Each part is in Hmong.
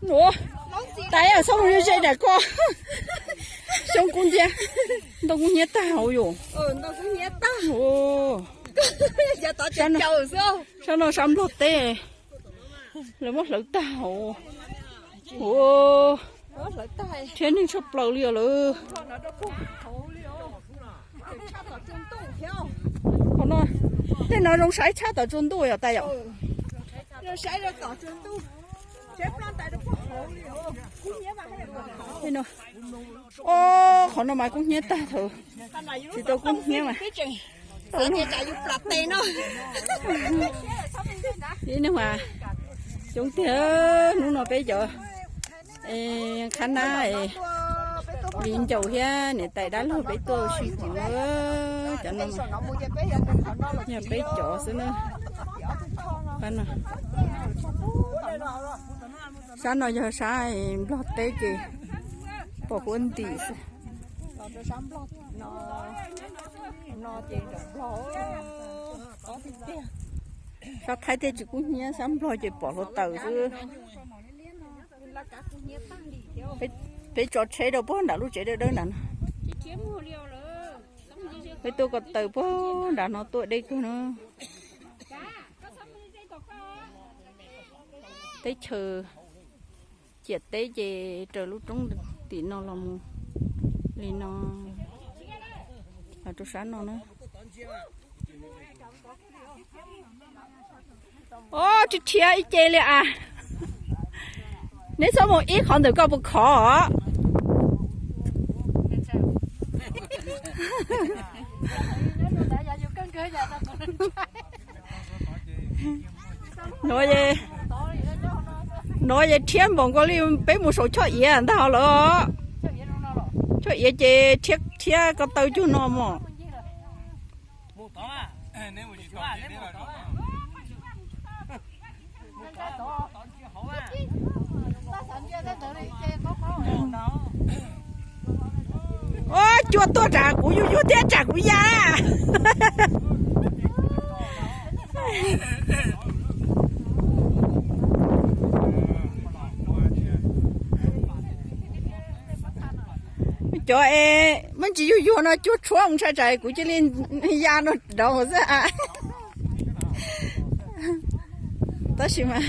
Ua, tais txhob mus ze ze nram ko. Xyoob kub ntxiab, ntoo kub hnyiab tag hauv yus. Sab no sab Nplog teb, lawv muab hlawv tag hauv. Ua, rhiab neeg tshaj plaws li os lawm. Qhov no, tej no zoo saib tshaj tom tsaus ntuj yom tais yom. Qhov no mas kub hnyiab tag thaum tsis tau kub hnyiab mas. Ib neeg mas coob tiag, hnub no peb cov khab nab viv ncaus thiab niam tais dab laug peb tuaj ua si hauv na. Cov no yog peb cov xwb na. Sab no yog sab Nplog teb ces pom huab ntim xwb. Sab Thaib tej tsis kub hnyiab, sab Nplog ces pom hluav taws xwb. Peb tso tsheb rau puag nram lub tsev dawb dawb nram no. Peb tuaj ko taw puag nram no tuaj deb kawg no. Teb chaws ciam teb ces raws lub roob tim no los mus li no, los rau sab no na. Ob, rhiab rhiab ib ce li as. Neb txhob mus ib qhov ntawm koj puas khov os? Nuav, nuav ces rhiab npaum nkaus li peb mus saum choj iav ntag lawm. Choj iav ces rhiab ko taw cuag no mog. Ua, cua tuaj tsam kuv yuag yuag thiab tsam kuv ya. Cov es muab ntsis yuag yuag no cua tshuab mus tshaj tsam kuv cia li ya no nraud xwb. Tab sis mas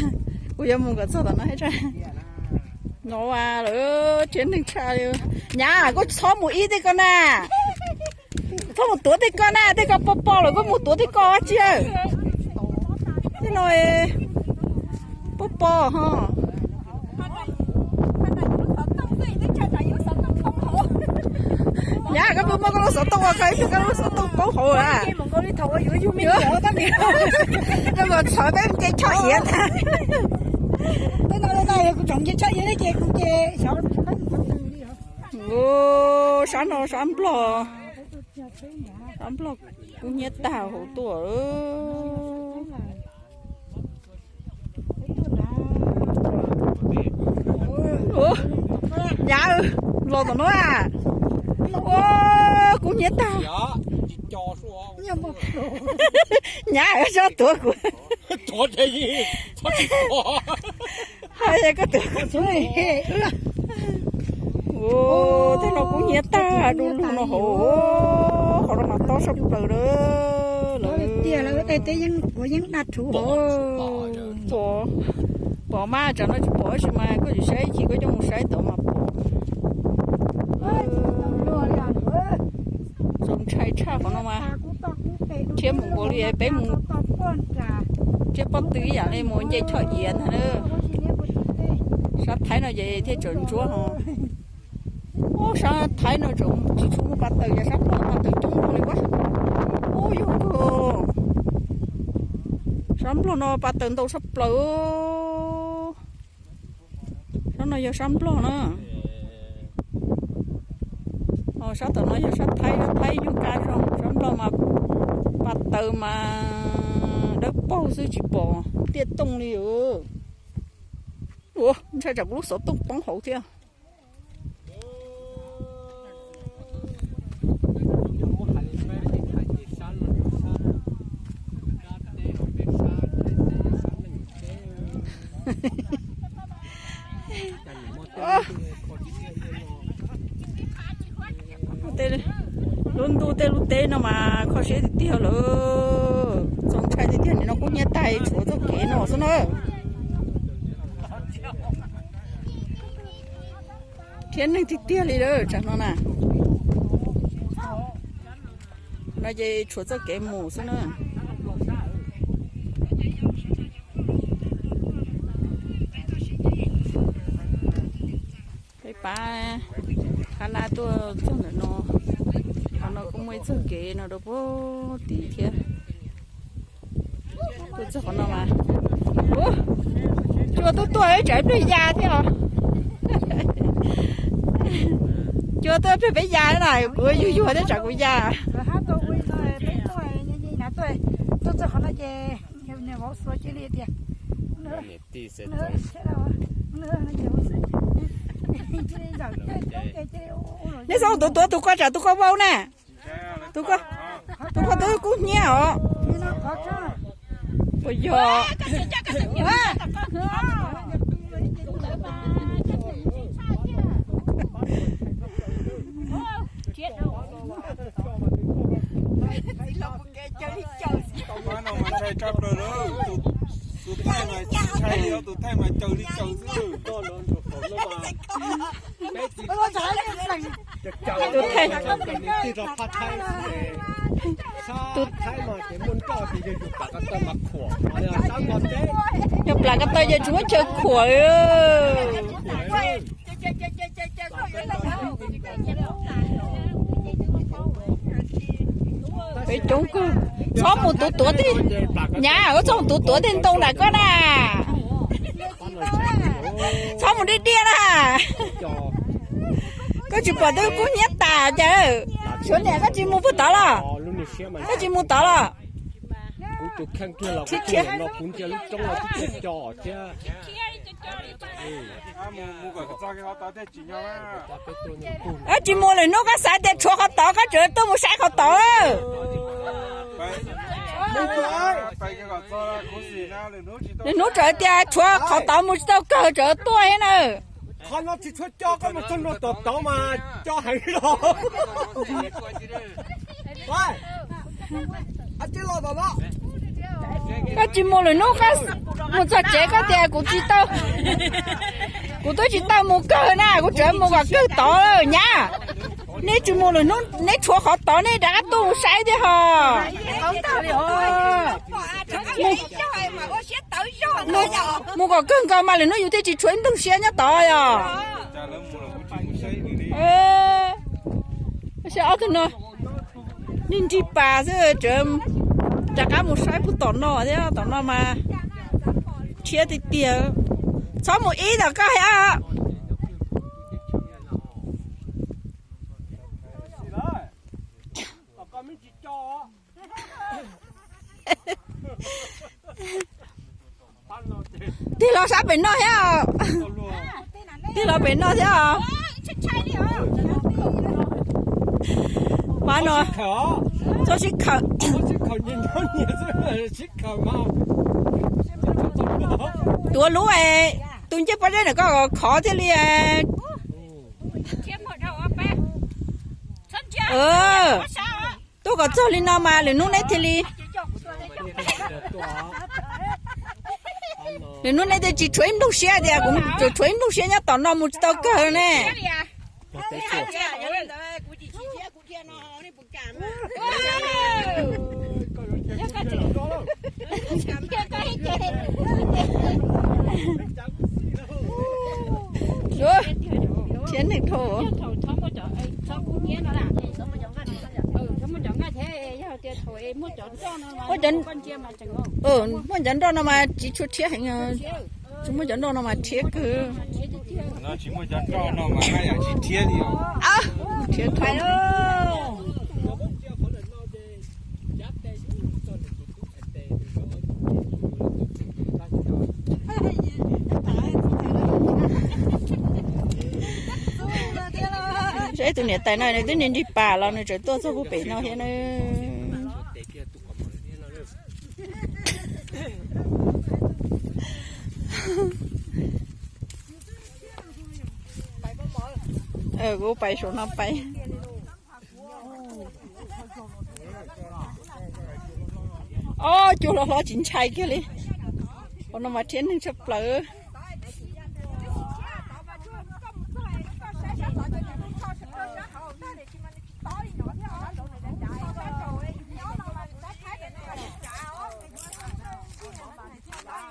kuv yuav mus kom txog tom no. No lawm, rhiab neeg tshaj li. Nyab, koj txhob mus ib tej ko na. Txhob mus tuav tej ko na, tej ko pog pog lawm koj mus tuav tej ko tsi. Tej no pog pog ho. Nyab, koj puas muaj koj lub xov tooj ua koj ib tug koj lub xov tooj poob hauv a? Koj kom txhawv peb nce choj iav ntag. Sab no sab Nplog, sab Nplog kub hnyiab tag hauv tuaj. Nyab, los tom no a. Ua, kub hnyiab tag. Nyab, txhob tuav kuv. Hais tias koj tuav kuv. Ua, tej no kub hnyiab tag du lug no hauv. Qhov no mas tob sab plaws lawm. Pom mas tsam no tsis pom tab sis mas koj tsis saib chim koj coj mus saib tod mas pom. Txaus ntshai tshaj qhov no mas. Rhiab mus npaum li peb mus rhiab pob tw ib yam li mus nce choj iav ntag na. Sab Thaib no ces thiaj tseem ntsuab ho. Ub, sab Thaib no tseem tsis tshua muaj pas taws, yog sab Nplog pas taws coob zoo li ua. Ub, yog kawg. Sab Nplog no pas taws ntau sab plaws. Sab no yog sab Nplog na. Ho sab tom no yog sab Thaib, sab Thaib nyuag kab zoo, sab Nplog mas pas taws mas dawb paug xwb tsis pom tiaj tooj li. Ua, ntshai tsam kuv lub xov tooj poob hauv thiab. Lub ntuj tej lub teb no mas kho siab tiag tiag lawm. Txaus ntshai tiag tiag, nim no kub hnyiab tag tshuav txoj kev no xwb na. Thiab neeg tiag tiag li lawm tsam no na. No ces tshuav txoj kev mus xwb na. Peb pab qab lab tuaj txog ntawm no, qhov no kuj muaj ib txoj kev no rau puag tid thiab. Tuaj txog qhov no mas, ua, cua tuaj tuaj tsam ib pliag ya thiab os. Cua tuaj ib pliag peb ya na, kuv yuag yuag thiab tsam kuv ya. Neb txhob tuav tuav tus ko tsam tus ko vau na. Tus ko, tus ko twb kub hnyiab os. Puas yog? Tus thaij mas tsis ntshai li os, tus thaij mas caws li caws xwb. Tus thaij, tus thaij mas ces muaj nroj ces yog yus plam ko taw mas khuam, yog plam ko taw ces tsis muaj chaw khuam. Peb coob kawg. Txhob mus tuav tuav tej, nyab, txhob mus tuav tuav tej ntoo nram koj na. Txhob mus diaj diaj na. Koj tsis pom twb kub hnyiab tas cas. Suav niam, koj tsis mus puag tod los? Koj tsis mus tod los? Tsis mus lwm hnub koj xav tias tshuav qhov tod koj tseem tuaj mus saib qhov tod. Lwm hnub tseem tias tshuav qhov tod mus tsis tau kawg tseem tuaj thiab na. Qhov no tsis tshua co, koj mus txog ntua tom tod mas co heev li os. Koj tsis mus lwm hnub, mus txog tsev koj tias kuv tsis tau, kuv twb tsis tau mus kawg na, kuv tseem mus kom kawg tod nyab. Nej tsis mus lwm hnub, neb tshuav qhov tod nej rov qab tuaj mus saib thiab hos. Mus kom kawg nkaus mas lwm hnub yus thiaj tsis tshuav ib ntoog siab nyob tod yog. Saib ob tug no, nej nrig pas xwb, rov qab mus saib puag tom no thiab, tom no mas rhiab tiag tiag. Txhob mus ib tom koj thiab. Tig los sab pem no thiab os. Tig los pem no thiab os. Pab no txhob sib khawm. Tuav lub, tus ncej pob zeb ntawm koj khov thiaj li. Tuaj kom txog li no mas lwm hnub neb thiaj li, lwm hnub neb thiaj tsis tshuav ib nplooj siab tias kuv tseem tshuav ib nplooj siab nyob tom no mus tsis tau kawg ne. Thiab neeg dhau. Muaj cov nroj no mas tsis tshua rhiab heev, tsis muaj cov nroj no mas rhiab kawg. Rhiab dhau. Saib tus niam tais no nws twb nrig pas los nws tseem tuaj txog puag pem no thiab na. Kuv pais saum no pais. Ob cua hlob hlob tsis ntshai kiag li. Qhov no mas rhiab neeg tshaj plaws.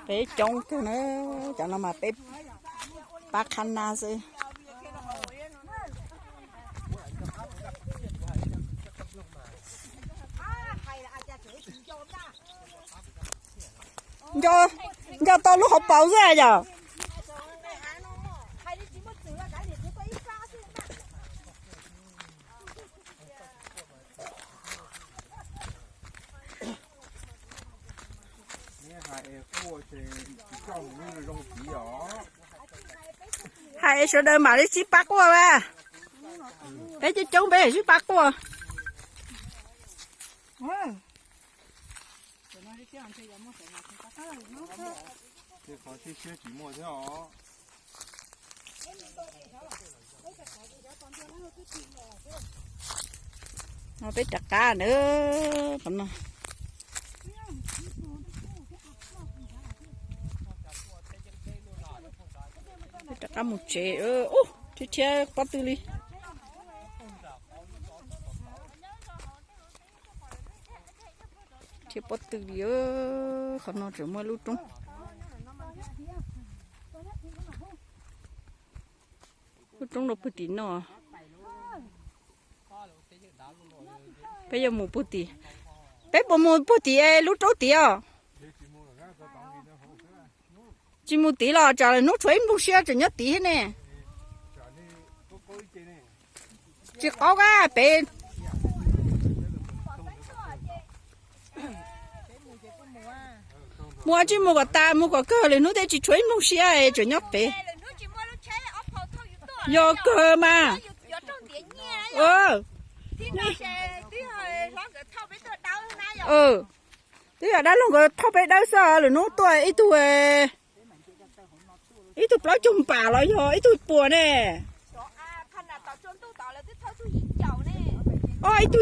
Peb coob kawg na, cov no mas peb pab qhab nab xwb. Nco, nco tau lub hauv paus xwb yom. Hais sawv daws mam li sib pab quaj a. Peb coob coob peb sib pab quaj. Peb rov qab na, qhov no. Peb rov qab mus tsev. Ub, thiab thiab pob tw li. Thiab pob tw li, qhov no tseem muaj lub roob. Lub roob no puag tim no. Peb yuav mus puag tim, peb puas mus puag tim lub roob tid os? Tsis mus tid los tsam lwm hnub tshuav ib nplooj siab tseem nyob tid thiab ne. Tsis qaub kab pem. Mus tsis mus kom tas, mus kom kawg, lwm hnub tej tsis tshuav ib nplooj siab tseem nyob pem. Yog kawg mas. Twb yog dab laug nkawd thauj peb dawb xwb, lwm hnub tuaj ib tug, ib tug plaub caug npam los yog ib tug puas ne. Ib tug